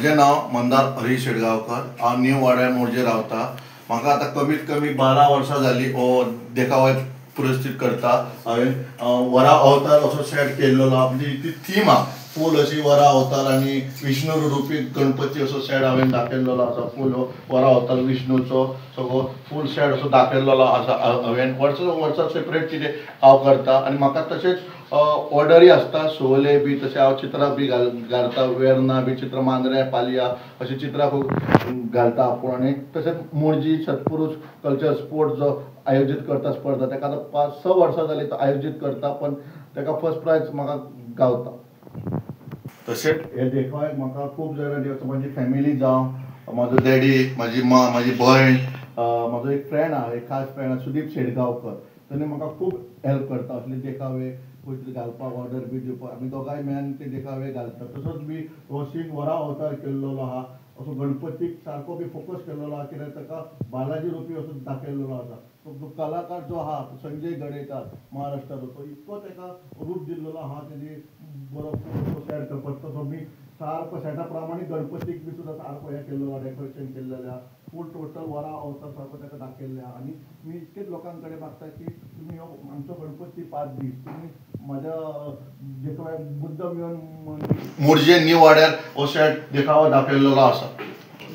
म्हजें नांव मंदार हरी शेटगांवकर. हांव न्यू वाड्यार मोरजे रावता. म्हाका आतां कमीत कमी 12 वर्सां जालीं हो देखावो पुरस्कृत करता. हांवें वरा अवतार असो सेट केल्लो आहा, म्हणजे ती थीम आहा फूल अशी वरा अवतार आनी विष्णू रुपी गणपती असो सेट हांवें दाखयल्लो आसा. फूल वरा अवतार विष्णूचो सगळो फूल सेट असो दाखयल्लो आसा हांवें. वर्सा वर्सा सेपरेट कितें हांव करता आनी म्हाका तशेंच ऑर्डरी आसता सोले बी, तशें हांव चित्रां बी घालता, वेर्ना बी चित्रां, मांद्रे पालया अशीं चित्रां खूब घालता आपूण. आनी तशेंच मोरजी सत्पुरूष कल्चर स्पोर्ट जो आयोजीत करता स्पर्धा, ताका आतां 5-6 वर्सां जालीं तो आयोजीत करता, पण ताका फर्स्ट प्रायज म्हाका गावता. तशेंच हे देखाव्याक म्हाका खूब जाणांनी, म्हजी फॅमिली जावं, म्हजो डॅडी, म्हजी माँ, म्हजी भयण, म्हजो एक फ्रेंड आहा, एक खास फ्रेंड आहा सुदीप शेटगांवकर, ताणें म्हाका खूब हेल्प करता असले देखावे खंय तरी घालपाक, ऑर्डर बी दिवपाक. आमी दोगांय मेळून ते देखावे घालता. तसोच बी हो सीन वरा अवतार केल्लो आहा, असो गणपतीक सारको बी फोकस केल्लो आहा, कित्याक ताका बालाजी रुपी असो दाखयल्लो आसा. तो कलाकार जो आहा संजय गडेकार महाराष्ट्राचो, तो इतको ताका रूप दिल्लो आहा तेणी बरो सेट करपाक. तसो मी सारको सेटा प्रमाणे गणपतीक बी सुद्दां सारको हें केल्लो आहा, डेकोरेशन केल्लें आहा, फूल टोटल वरा अवतार सारको ताका दाखयल्लें आहा. आनी मी इतकेच लोकां कडेन मागता की तुमी हो आमचो गणपती 5 दीस तुमी म्हाज्या देखाव्याक मुद्दम येवन मोरजे न्यू वाड्यार हो सेट देखावो दाखयल्लो आसा.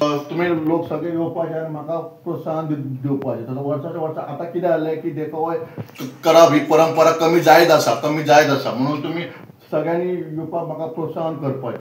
तुमी लोक सगळे येवपाचे आनी म्हाका प्रोत्साहन दिवपाचें. तसो वर्साच्या वर्सा आतां कितें जालें की देखावो करप ही परंपरा कमी जायत आसा, कमी जायत आसा, म्हणून तुमी सगळ्यांनी येवपाक म्हाका प्रोत्साहन करपाचें.